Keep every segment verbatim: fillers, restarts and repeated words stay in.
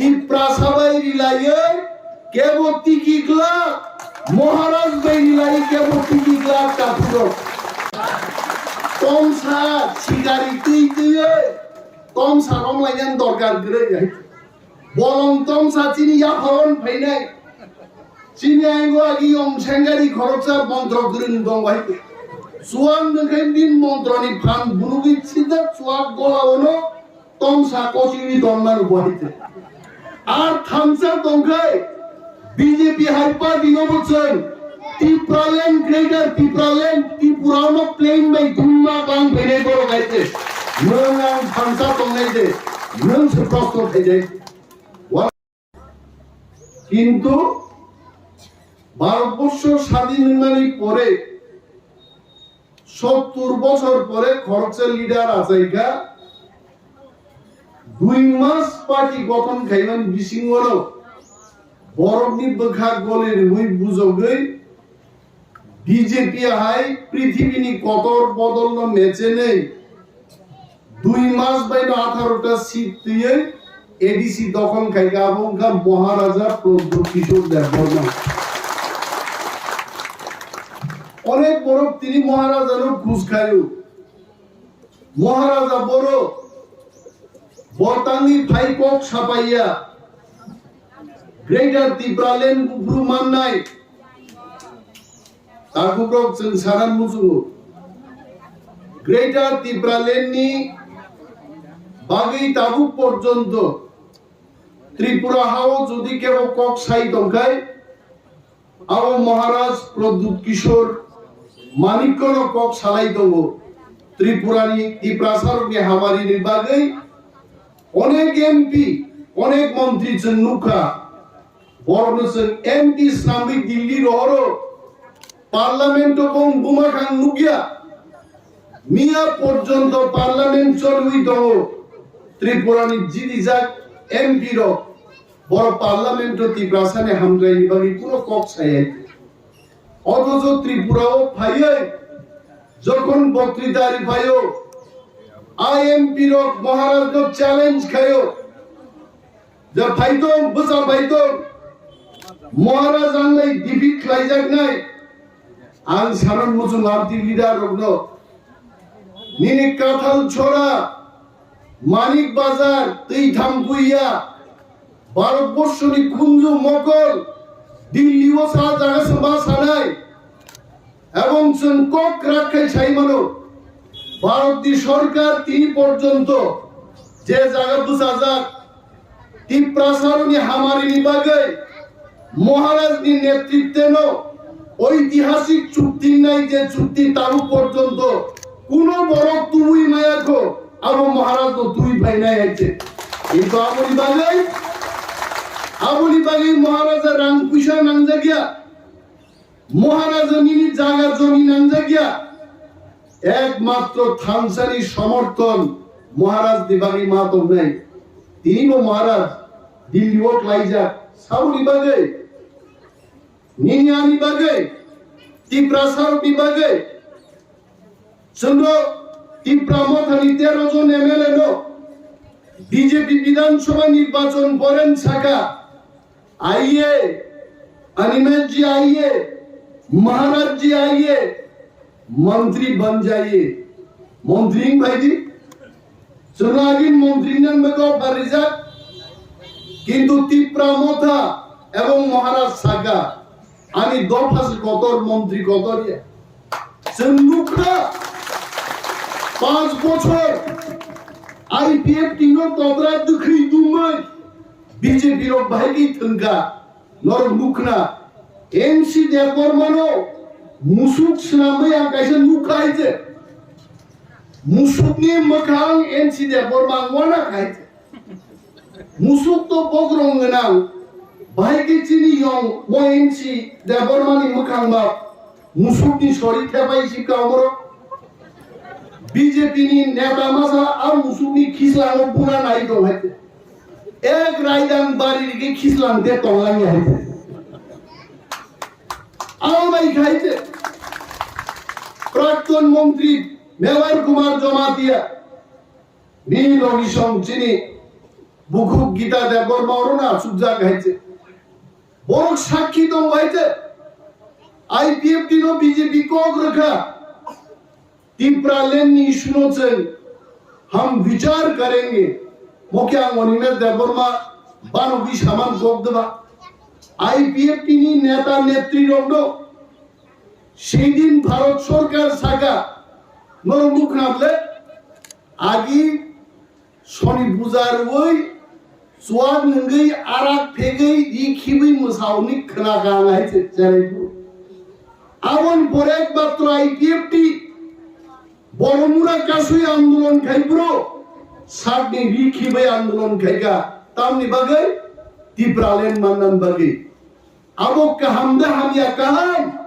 Tiprasa bai rilaiwi kebo tiki glak, Maharaj bai rilaiwi kebo tiki glak takhurok. Tomsa sikari twi twiwi tomsa romlainani dorkar kwrwi hai. Bolong tomsa chini yapharon phainai. Chini aingo agi yong sengari khoroksa montro kwrwng dong hai. Suang nungkhe din montroni phan bunugwi sida chuak gola ono. Tomsa kochini tongmani bo hai te. Ar thansa tongkhai B J P hai party no bo chwng Tipraland, Greater Tipraland, Tripura no plain bai thumma bang phainai borok hai te. Nwng ang thansa tongnai de, nwng se prosto khaijai. Wa-, kintu Bharatborsho sadin wngmani pore sottur bochor pore khoroksa leader achaikha, dui mas party gothon khaimani bisingo borokni bwkha goli rwui bujogwi B J P hai prithibini kotor bodolno mechenwi dui mas baino atharo ta seat twiwi A D C dokhon khaikha, abo wngkha Maharaja Pradyut Kishore Debbarma. Onek borok tini Maharajano khus khaio. Maharaja boro botangni phai kok sapaiya. Greater Tipraland buphuru mannai. Tabukrok chwng sana muchungo. Greater Tipraland ni bagwi tabuk porjonto Tripura hao jodi kebo kok sai tongkhai, abo Maharaj Pradyut Kishore Manikkono kok salai tongo. Tripurani Tiprasarokni hamarini bagwi onek M P, onek montri chwng nukha. Borokno chwng M P swnamwi Delhi rohoro, Parliament-o bong buma khang nukya. Miya porjonto Parliament choliwi tongo. Tripurani jidijak M P rok, borok Parliament-o Tiprasani hamkraini bagwi kuno kok sayai. Othocho Tripura-o phaiwi jokhon boktritari phaio, I M P rok Maharajno challenge khaio. Je phaitong, bwsa phaitong, Maharaj ang lai defeat khlaijaknai. Ang sanon muchung R T leader rokno, nini Kathal Chora, Manik Bazar, twi thang puiya, Bharat Borshoni khunju mokol, Delhi o sa jaga se ma sanai. Ebong chwng kok kwrak khai sai mano, Bharatni sorkar tini porjonto je jaga bwchajak, Tiprasaroni hamarini bagwi Maharajni netritwno oitihasik chukti wngnai, je chukti tabuk porjonto kuno borok tubui maya kho, abo Maharajno tubui phainai hai se. Kintu aboni bagwi, aboni bagwi Maharaja rang puisa nangjakya. Maharaja nini jaga jomi nangjakya, ekmatro thansani somorthon Maharaj ni bagwi ma tongnai. Tinibo Maharaj Delhi o klaijak, saboni bagwi, nini ani bagwi, Tiprasarokni bagwi. Chwngno Tipra Mothani tero jon M L A no B J P Bidhan Sabha nirbachon poren saka, "आइए, अनिमेश जी आइए, महाराज जी आइए, मंत्री बन जाइए।" Montri wng phaidi. Chwngno agini montri wngna bagwi offer rijak, kintu Tipra Motha ebong Maharaj saka, ani dopha se kotor, montri kotor ya. Chwng nukha, panch bochor I P F T no tobra dwkhwi dumwi B J P rok bahai khe thwngkha. Norok nukna, N C Debbarmano musuk swnamwi ang kaisa nukha hai se. Musukni mwkhang N C Debbarma ang wana khai se. Musuk to bogrong gwnang, bahai khe chini yong mo N C Debbarmani mwkhang ba musukni sori thepai si ka omorok. B J P ni neta masa a musukni khislango buna nai tong hai se. Ek raidang bari rigi khislang de tonglang ya hai se. Abo bai khai se. Prakton montri Mevar Kumar Jamatia. Bini logi song chini Bukhuk Gita Debbarma oro no achukjak hai se. Borok sakhi tongo hai se. I P F T no B J P kok rwkha. Tipraland ni issue no chwng hum vichar karenge. Mokhe ang Animesh Debbarma banogwi saman kok deba. I P F T ni neta netri rok no seidin Bharat Sarkar saka norok nukna bole agi Soni puja rwui, chuak nwngwi, arak phegwi, ri khibwi mwsa hwnwi khwna ka ang hai se cherai phuru. Aboni pore ekmatro I P F T Boromura kasui andolon khai phuru, sakni ri khibwi andolon khai ka. Tamni bagwi? Tipraland mannan bagwi. Abo kaham da hamya kaham?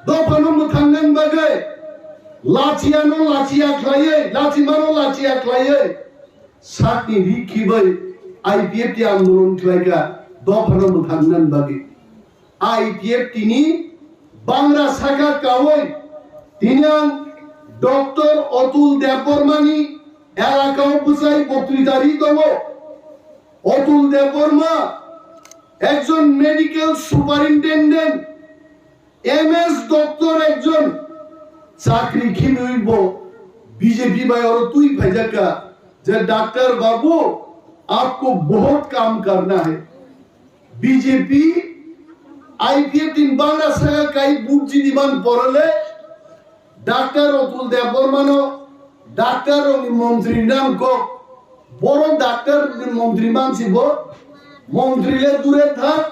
Dophano mwthangna bagwi, lachiano lachia khlaiwi, lachimano lachia khlaiwi, sakni ri khibwi I P F T andolon khlaikha, dophano mwthangna bagwi. I P F T ni bangra saka kawi, tini ang Doctor Atul Debbarma ni elakao bwsai boktwita ri tongo. Atul Debbarma ekjon medical superintendent, M S doctor ekjon chakri khibwi bo B J P bai oro twi phaijakha je, "Doctor babu, aapko bahut kaam karna hai." B J P, I P F T ni bangra saka kai vote jidi man porole, Doctor Atul Debbarma no doctor rokni montri nang kok. Boro doctor ni montri mansi bo. Montri le dure thak,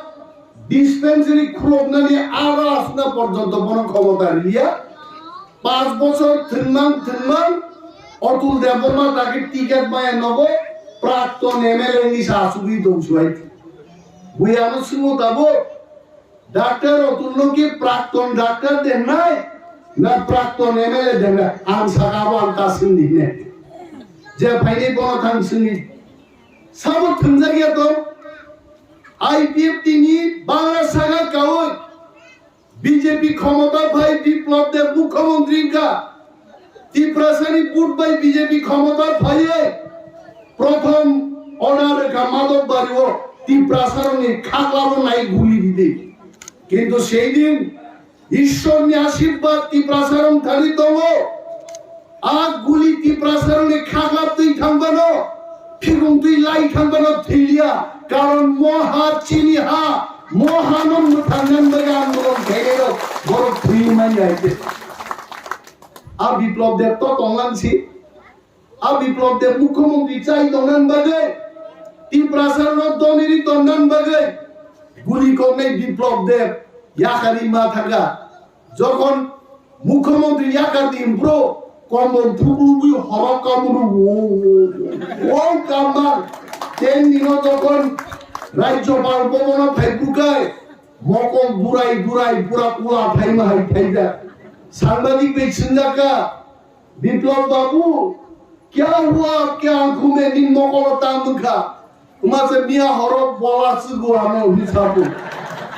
dispensary khuloknani aro asna porjonto bono khomota riya. Panch bochor thwngmang thwngmang Atul Debbarma dagi ticket maya nogo prakton M L A ni sa asugwi tong suai. Bui ano swngmo tabuk. Doctor Atul no ki prakton doctor dengnai, na prakton M L A dengnai? Ang saka abo ang ta swngdi ne. Je phainai bono thang swngdi. Sabo thwngjak ya to? I P F T ni bangra saka kawi. B J P khomota phai Biplab Deb mukhyamantri wngkha. Tiprasani vote bai B J P khomota phaiwi prothom order rwkha Madhobbario, Tiprasarokni khaklabo nai guli ridi. Kintu seidin Ishwarni ashirbad Tiprasarok thani tongo. A guli Tiprasarokni khaklap twi thangmano, phigong twi lai thangmano thwiya, karon mo ha chini ha, mo hano mwthangna bagwi andolon khairok borok thwi manya hai khe. A Biplab Deb to tonglang si, a Biplab Deb mukhyamantri chai tongna bagwi, Tiprasarokno doniri tongna bagwi, guli koknai Biplab Deb yakarwi ma thangkha. Jokhon mukhyamantri yakar di bro, komon thuklubwi horok kamuru wo, wo, wo, wo, kamang. Ten dino jokhon Rajyopal bhobono phai bukai, mokol durai durai pura kula phaima hai phaijak. Sangbadik bai swngjak kha, "Biplab babu, kya hua, kya hume?" Ni mokolo tang wngkha. Wngma se miya horo bola chwgo ano hwnwi sabu.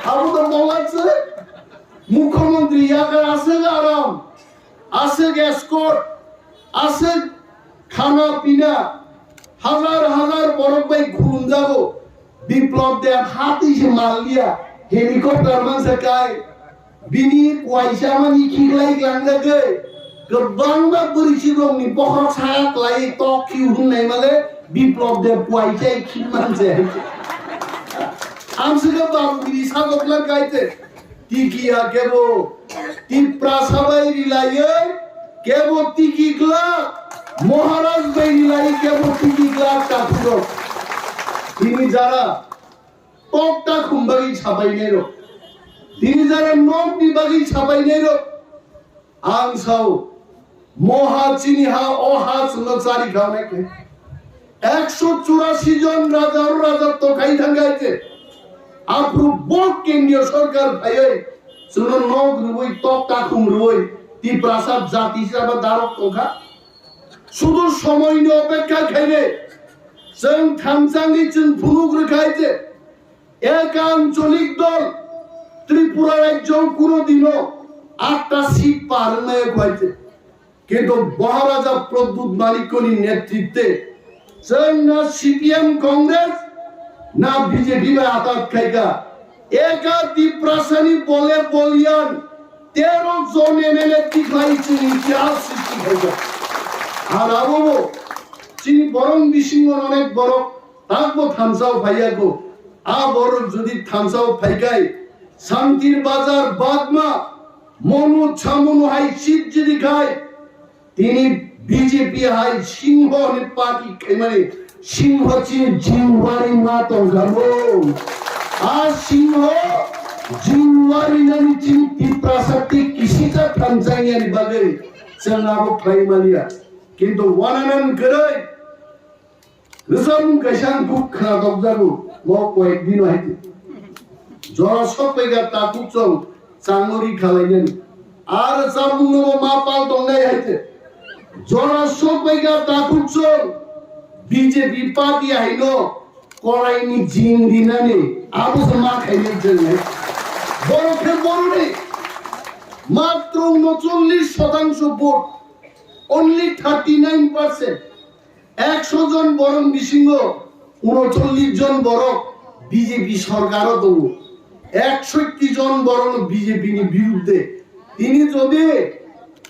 Abo to bola chwk. Mukhyamantri yakar aswk aram, aswk escort, aswk khana pina, hazar hazar borok bai khulumjago. Biplab Deb hatwi se manliya, helicopter mansa kai. Bini kuaisa mani khiklai klangjagwi, kwbangma bwrwichirokni bokhorok saya klai tok khiu hwnwi naimale Biplab Deb kuaisa khimang se. Amswkhe babu bini sagokla kaite. Tikiya kebo Tiprasa bai rilaiwi kebo tiki glak, Maharaj bai rilaiwi kebo tiki glak takhurok. Tini jara tok ta khum bagwi sapainairok, tini jara nokni bagwi sapainairok, ang sao, mo ha chini ha, o ha chwngno chari kha hwnwi khe. Ekso churasi jon raja o raja tokhai thangkha hai khe. Aphuru bo kendriya sorkar phaiwi chwngno nok rwui, tok ta khum rwui, Tiprasa jati hisaba darok tongkha. Sudu somoini opekha khainai. Chwng thamsangni chwng phunuk rwkha hai khe. Ek ancholik dol Tripura rajyo kuno dino atta seat par wngnai khaite. Kintu Maharaja Pradyut Manikyoni netritwe Chwng na C P M Congress na B J P bai atat khaika. Eka Tiprasani bole bolyan tero jon M L A tikhlai chwng itihas sristi khaika. Ar abo bo chini borong bisingo onek borok takbo thansa o phaiya ko. A borok jodi thansa o phaikai, Santir Bazar, Bagma, Monu, Chamunu hai seat jodi khai, tini B J P hai Singho ni party khaimani, Singho chini Jinwari ma tongkha bo. A Singho Jinwari nani chini Tiprasa tei kisisa thansa yani bagwi chwng abo khlai maliya. Kintu wananan kwrwi Rwchapmung kaisa ang kuk khna dokjago, bo koyek dino haite. Jora sok paika takhuk chwng changori khalainani. Ar rwchapmungno bo ma pal tongnai haite. Jora sok paika takhuk chwng B J P party haino koraini jing rinani abo se ma khainai chwng hai. Borok khe boroni matro unochollish shotangsho vote, only thirty nine percent. Ekso jon borok bisingo unochollish jon borok B J P sorkaro tongo. Eksotti jon borok B J P ni birudde. Tini jodi,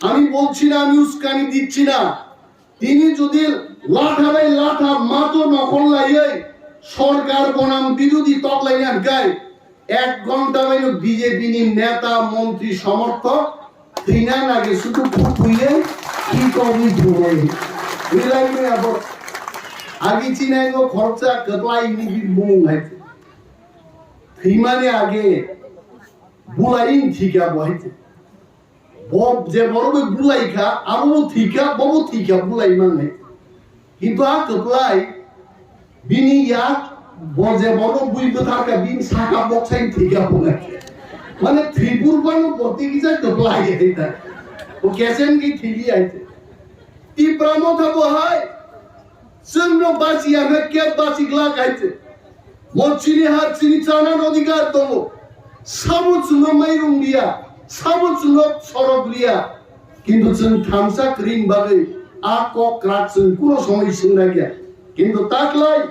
ami bolchi na, ami uskani dicchi na, tini jodi latha bai latha mato nokhol laiwi sorkar bonam birudi toklaina hwnkhe, ek ghonta baino B J P ni neta, montri, somorthok thwina nage sudu phuthuye, ki komi thunai. Rilai me abo agi chinai go khoroksa kwplai ni bi mung hai. Thwimani age bulai thika bo hai. Bo je borok bai bulai kha, abo bo thwi kha, bo bo thwi kha, bulai manai. Kintu a kwplai, bini yak, bo je borok bui bwthar kha, bini saka bok sai thwi kha bulai. Mane thwi pur bano bo twi kisa kwplai hai ta. Bo kesen ki thwi li hai. Tipra Motha bo hai, chwngno bachiya hwnkhe khe bachiglak hai se. Bo chini ha, chini chana odhikar tongo. Sabo chwngno mairung liya, sabo chwngno sorok liya. Kintu chwng thansa kwrwini bagwi a kok kwrak chwng kuno somoi swng naiya. Kintu taklai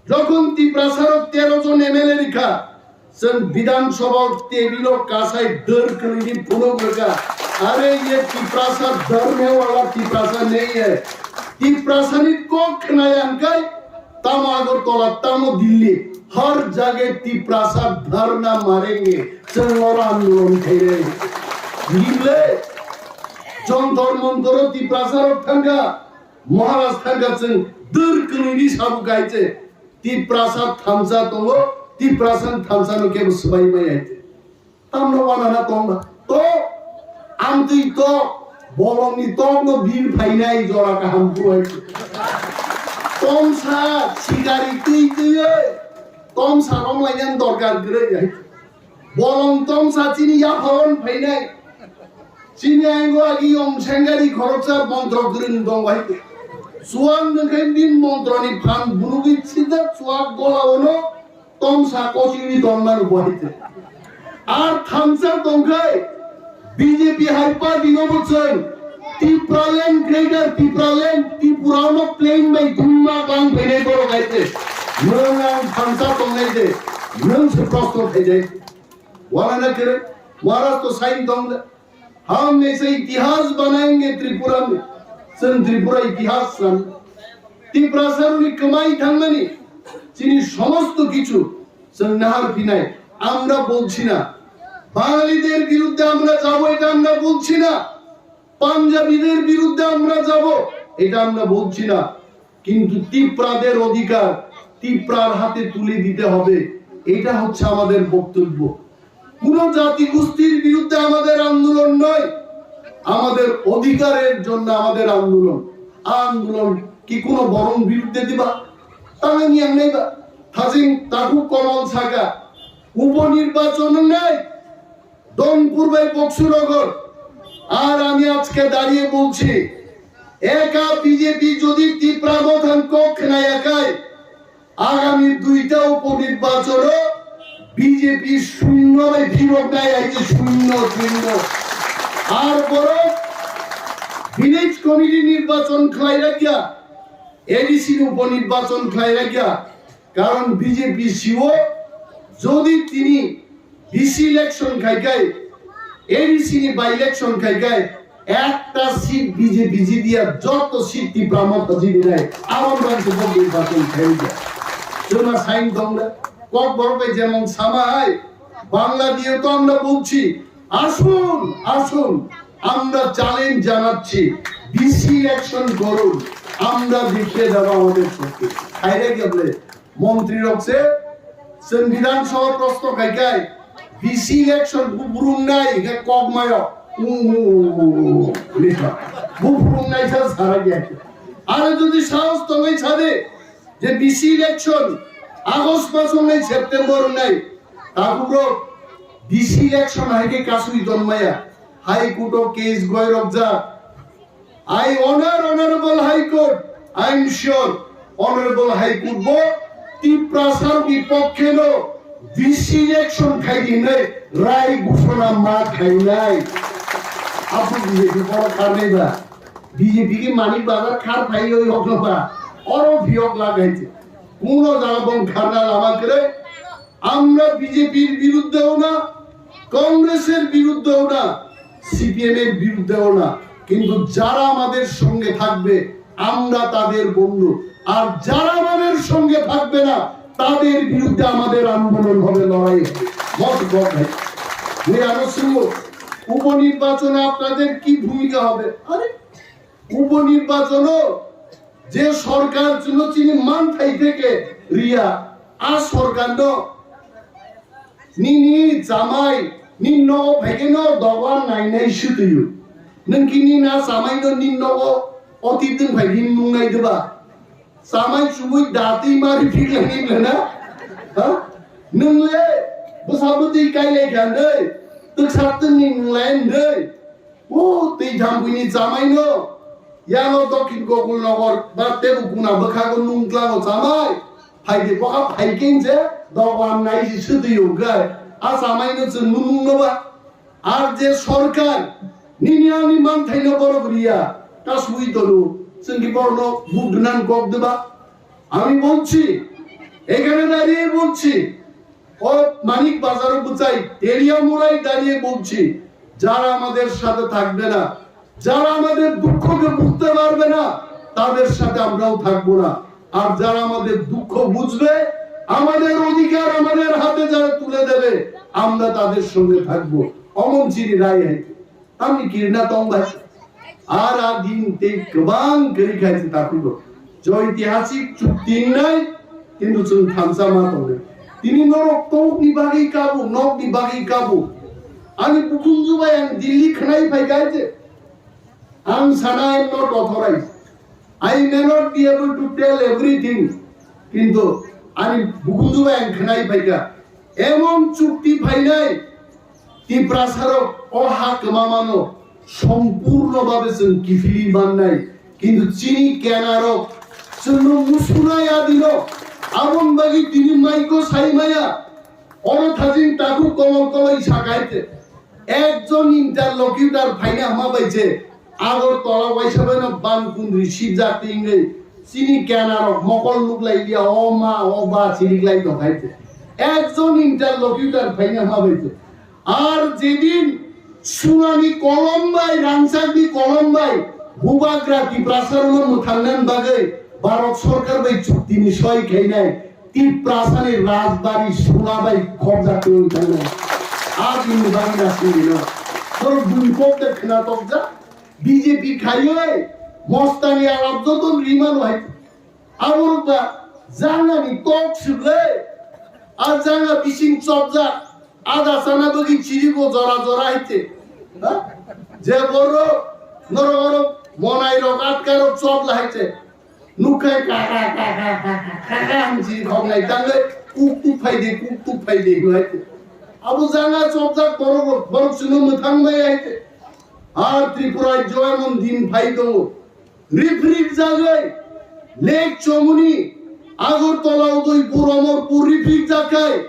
jokhon Tiprasarok tero jon M L A rikha, chwng Bidhan Sabha table o kasai dwr kwlwini phunuk rwkha. Are ye Tiprasa dharme wala Tiprasa nahi hai. Tiprasani kok khnaya hwnkhe tamo Agartala, tamo Delhi, har jage Tiprasa dharna marenge, chwng oro andolon khainai. Delhi, Jantar Mantar o Tiprasarok thangkha, Maharaj thangkha, chwng dwr kwlwini sabu kaise. Tiprasa thansa tongo, Tiprasa thansa no kebo swbai mai hai. Tamno wana na tong ba. To, amtwi to, bolongni tok no bir phainai jora kaham kuwai. Tomsa, sikari twi twi, tomsa romlainan dorkar kwrwi hai. Bolong tomsa chini yaphao phainai. Chini aingo agi yong sengari khoroksa montro kwrwng tong bai. Chuwak nungkhe bini montroni phan bunugwi sida chuwak gola ono tomsa kochiri tongmani bai. Ar thansa tongkhai B J P hai party no bo chwng Tipraland, Greater Tipraland, Tripura no plain bai thumma klang phainai borok hai se. Nwng ang thansa tongnai se, nwng se proshno khaijai. Wala na kere, Maharaj to sign tong de. Hum aisa itihas banayenge Tripura mein. Chwng Tripura itihas san. Tiprasarokni kwmai thangmani, chini somosto kichu chwng nahar phinai. Amra bolchi na, Bangaliter birudde amra jabo, eta amra bolchi na. পাঞ্জাবিদের বিরুদ্ধে আমরা যাব, এটা আমরা বলছি না, কিন্তু তিপ্রাদের অধিকার তিপ্রার হাতে তুলে দিতে হবে, এটা হচ্ছে আমাদের বক্তব্য। কোনো জাতিগোষ্ঠীর বিরুদ্ধে আমাদের আন্দোলন নয়, আমাদের অধিকারের জন্য আমাদের আন্দোলন। আন্দোলন কি কোনো বড় বিরুদ্ধে দিবা? তাহলে নিয়ে নেবা। থাজিং তাকু কমল সাকা উপনির্বাচন নেই, দমপুর বাই বক্সুনগর। আর আমি আজকে দাঁড়িয়ে বলছি, একা বিজেপি যদি তিপ্রা মথান কক্ষ না একায়, আগামী দুইটা উপনির্বাচনও বিজেপি শূন্য বাই ফিরত নাই, এই যে শূন্য, শূন্য। আর বরং ভিলেজ কমিটি নির্বাচন খাই রাখিয়া A D C ni upo nirbachon khlai rakya, karon B J P siwo jodi tini D C election khai khai, A D C ni by election khai khai, ekta seat B J P jidiya, joto seat Tipra Motha jidinai, amon rang se bo nirbachon khai rakya. Chwngma sign tong da, Kokborok bai jemon sama hai, Bangla diye to amra bolchi, asun, asun, amra challenge janacchi, D C election korun, amra dekhiye debo amader shokti. Khaire geble, montri rok se, chwng Bidhan Sabha proshno khai khai, D C election buphurung nai, hingke kok mayo, u, u, u, u, u, u, u, buphurung nai sa sara gya. Are jodi sahos tongwi sade, je D C election August mas wngnai, September wngnai, tabuk rok D C election hai khe kasui tonmaya, High Court o case goi rok jak. I honor Honorable High Court, I am sure Honorable High Court bo Tiprasa rok ni pokkhe no D C election khai di hinwi rai ghoshona ma khainai. Aphuru B J P borok karnai ba. B J P ki Manik Bazar khar phai oi hok no ba. Oro phiyok lagai se. Kuno jaga bong kharna lama kwrwi. Amra B J P-r biruddheও না, কংগ্রেসের বিরুদ্ধেও না, সিপিএম-এর বিরুদ্ধেও না। কিন্তু যারা আমাদের সঙ্গে থাকবে, আমরা তাদের বন্ধু। আর যারা আমাদের সঙ্গে থাকবে না, তাদের বিরুদ্ধে আমাদের আন্দোলন হবে, লড়াই হবে। Mot bok hai. Mui ano sungo, উপনির্বাচনে আপনাদের কি ভূমিকা হবে? আরে, উপনির্বাচনও যে সরকার চুনো চিনি মান থাইতে কে রিয়া, আ সরকার no nini chamai, nini nogo phaikhe no dogan nainai swtwiyo. Nwng khe nini a chamai no nini nogo oti twng phaikhe nungnai diba? Chamai chumui datwi mari phiklai ni bwlana? Ha? Nwng le bwsa bwtwi kailai kha ndwi, twksa twngni nunglai ndwi. O twi thambuini chamai no, yano Dokhin Gokul Nogor ba tebo kuna bwkhago nungtlango chamai. Phaidi bokha phaikhe se dogan nai se swtwi ongkhai. A chamai no chwng nunung no ba. Ar je sorkar nini ani manthaino borok riya, kasui tono, chwng ki borokno bugnan kok diba? আমি বলছি, এখানে দাঁড়িয়ে বলছি, ও মানিক বাজারও বুঝাই, তেলিয়ামুড়ায় দাঁড়িয়ে বলছি, যারা আমাদের সাথে থাকবে না, যারা আমাদের দুঃখকে বুঝতে পারবে না, তাদের সাথে আমরাও থাকবো না। আর যারা আমাদের দুঃখ বুঝবে, আমাদের অধিকার আমাদের হাতে যারা তুলে দেবে, আমরা তাদের সঙ্গে থাকবো। অমন চিনি রায় হয়েছে। Tamni kirna tong bai. Ar a din tei kwbang kwrwi khai se takhuk rok. Joitihasik chukti wngnai, kintu chwng thansa ma tongnai. Tini norok tokni bagwi kabo, nokni bagwi kabo. Ani bukhunju bai ang Delhi khwnai phai kha je. Ang sana I am not authorized. I may not be able to tell everything, kintu ani bukhunju bai ang khwnai phaikha. Emon chukti phainai, Tiprasarok o ha kwmamano sompurno babe chwng kiphilwi mannai, kintu chini kenarok chwngno musunai adino, aboni bagwi tini maiko sai maya, oro thajin takhuk komol koloi sakaite. Ekjon interlocutor phaina hama bai je Agartala waisa bai no ban kundri sibjak tingwi chini kenarok mokol nuklai ya, o ma, o ba, chiriklai tong hai je. Ekjon interlocutor phaina hama bai je. Ar jedin sunani kolom bai, rangchakni kolom bai, bubagra Tiprasarokno mwthangna bagwi Bharat Sarkar bai chuktini soi khainai, Tiprasani rajbari suna bai khobjak twi thangnai. A bini bagwi na sini no. Soro bini kok de khna tokjak. B J P khaiwi mostani alap joto rima no hai. Abo ba jangani tok sugle. A janga bising chopjak. Ada sana bagwi chirigo jora jora haite. Ha? Je boro norok oro monai rok atka rok chop la haite. Nukhai ka ka ka ka ka ka ka ka ang chiri khok nai tangwi kuk tuk phai de, kuk tuk phai de hwlai. Abo janga chopjak borok rok, borok chwngno mwthang bai haite. Ar Tripura joemon din phai tongo. Rifrik jagwi Lake Chomoni, Agartala, Udaipur, Amarpur rifrik jakai.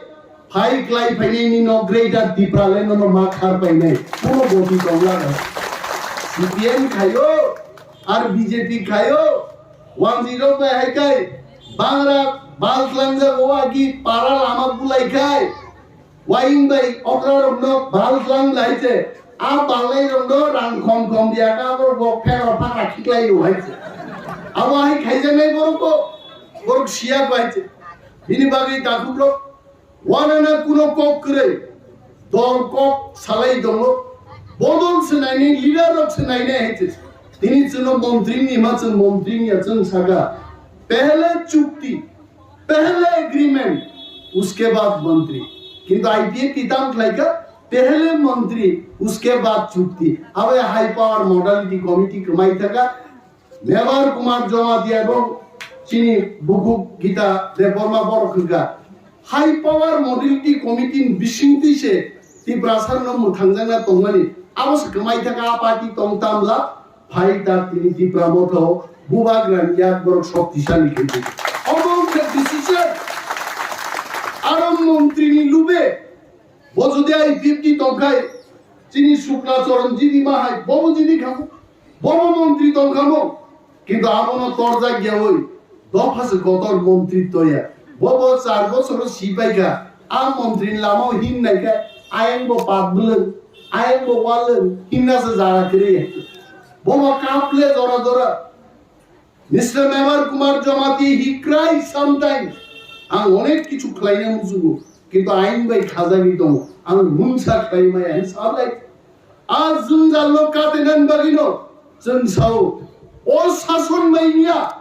Phai klai phainai ni no Greater Tipraland no ma khar painai. Kuno goti tongla. C P M khayo, ar B J P khayo. Wanjwi rok bai hai kai bangra bal tlangjak o agi para lama bulai kai. Waing bai okra rok no bal tlang lai se. A balai rok no rang khom khom dia ka borok bo phero phaka khiklai o hai se. Abo hai khaijaknai borok bo borok siya ko hai se. Bini bagwi takhuk rok Wanana kuno kok kwrwi, dol kok salai tongo, bodol se nainai, leader rok se nainai hai se. Tini chwngno montri ni ma chwng montri ni ya chwng saka, pehle chukti, pehle agreement, uske baad montri. Kintu I P F T tam khlaika, pehle montri, uske baad chukti. Abe high power modality committee kwmai thaka, Mevar Kumar Jamatia bo chini bukhuk Gita Debbarma borok hwnkha. High power modality committee ni bisingtwi se Tiprasa no mwthangjakna tongmani. Abo se kwmai thaka a party tong tamla phai ta tini Tipra motha o bubagra ni yak borok shoktisali khe. Obo wngkha decision. Aro montri ni lube Bo jodi I P F T tongkhai, chini Sukla Charan jidi ma hai, bobo jidi khamu, bobo montri tongkhamu, kintu abono torjak yawi, dopha se kotor montri toya. Bobo char bochoro sipaikha, a montri ni lama o him naikha, ayang bo pat bwlwng, ayang bo walwng, himna se jara kwrwi. Bobo kaple jora jora. Mister Mevar Kumar Jamatia, he cries sometimes. Ang onek kichu khlaina muchugo, kintu ain bai khajagwi tongo. Ang mungsa khlai maya, he sablai. A jwngjal no katenani bagwi no chwng sao. O sason bai niya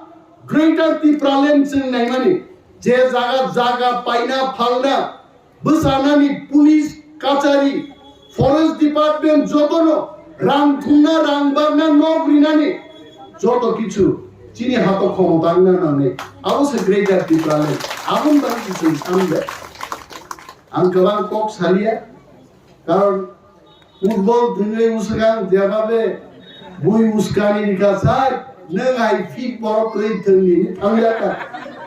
Greater Tipraland chwng naimani. Je jaga, jaga paina phalna, bwchanani, police kachari, forest department jotono rang thumna, rang barna, nok rinani joto kichu chini hato khomota wngna nangnai. Abo se Greater Tipraland. Aboni bagwi se chwng samde. Ang kwbang kok saliya, karon football thwngwi uswkang jebabe bui uskani rika sai, nwng hai fit borok twi thwngni ni thangya ka.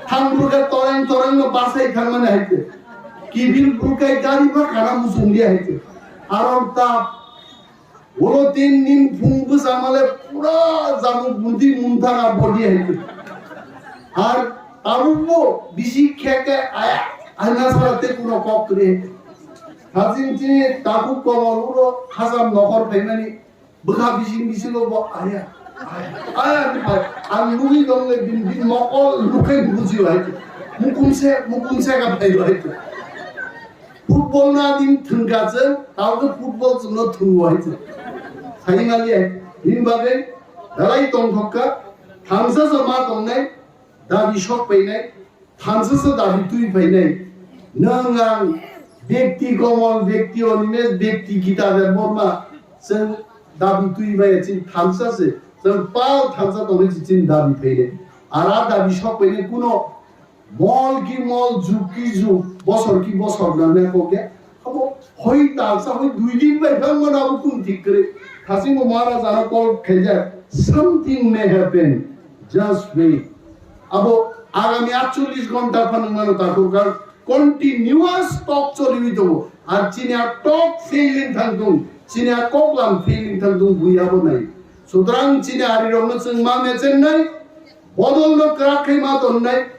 Thang burkha toreng toreng no basai thangmani hai khe. Kibil burkai gari ba kana musung dia hai khe. Arom ta ulo tin nin phung bwsa male pura jamuk bunti muntha ka body hai khe. Ar tabuk bo bisi khe khe aya, aya na sara te kuno kok kre. Hajin chini tabuk komor uro khajam nohor phaimani bwkha bising bisingo bo aya, aya, aya ni phai. Ang nugwi dong le bin, bin mokol nukhai buji hai. Mukum se, mukum se ka phai hai. Football na din thwngka chwng, tao khe football chwngno thwngo hai chwng. Sai mali hai. Him bagwi dalai tongthokka, thansa sa ma tongnai, dabi sok painai, thansa sa dabi twi painai. Nwng ang bekti Komol, bekti Animesh, bekti Gita Debbarma, chwng dabi twi maya chini thansa se, chwng pal thansa tongwi se chini dabi painai. Ara dabi sok painai kuno Mol ki mol, jug ki jug, bosor ki bosor na ne kok ya. Abo hoi talsa hoi dui din bai phang mana abo kun thik kre. Thasing bo Maharaj ano call khaijak. Something may happen. Just wait. Abo agami atchollish ghonta phano mano takhuk kar continuous talk choliwi tongo. Ar chini a talk failing thang tung, chini a koklam failing thang tung, bui abo nai. Sutrang chini ari rokno chwng ma mechenai. Bodolno kwrak khe ma tonnai,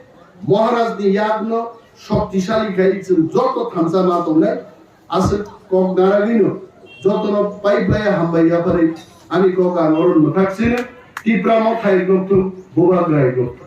Maharajni yakno shoktisali khai chwng joto thansa ma tongnai, aswk kok naragwino jotono pai phlaiya hambai yapharwi ani kok ang oro mwthak sino, Tipra Motha ekdom thung, Bubagra ekdom thung.